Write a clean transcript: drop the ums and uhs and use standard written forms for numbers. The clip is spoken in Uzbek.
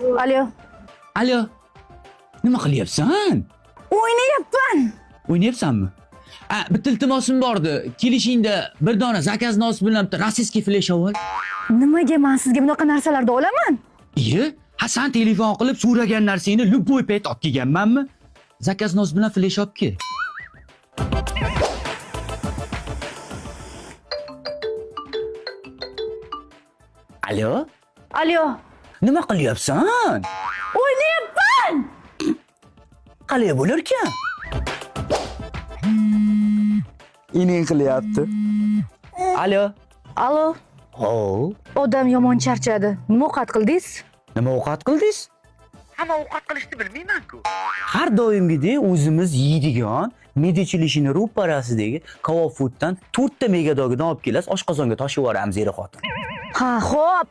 Alo. Alo. Nima qilyapsan? O'ynayapman. O'ynayapsanmi? A, bitta iltimosim bordi. Kelishingda bir dona заказ nos bilan bitta rossiyskiy flesh ol. Nimaga men sizga bunaqa narsalarni olaman? Iye, ha san telefon qilib so'ragan narsangni любой payt olib kelganmanmi? Заказ nos bilan flesh olib kel. Alo? Alo. Nima qilyapsan? O'ynayapman. Qalay bo'larkan? Ining qilyapti. Alo. Alo. Hov. Odam yomon charchadi. Nima ovqat qildingiz? Nima ovqat qildingiz? Hamma ovqat qilishni bilmayman-ku. Har doimgidek o'zimiz yeydigan Medichilishini ro'parasidagi Kabob Fooddan 4 ta megadogidan olib kelasiz, oshqozonga toshib yuboramiz er xotin. Ha, xo'p.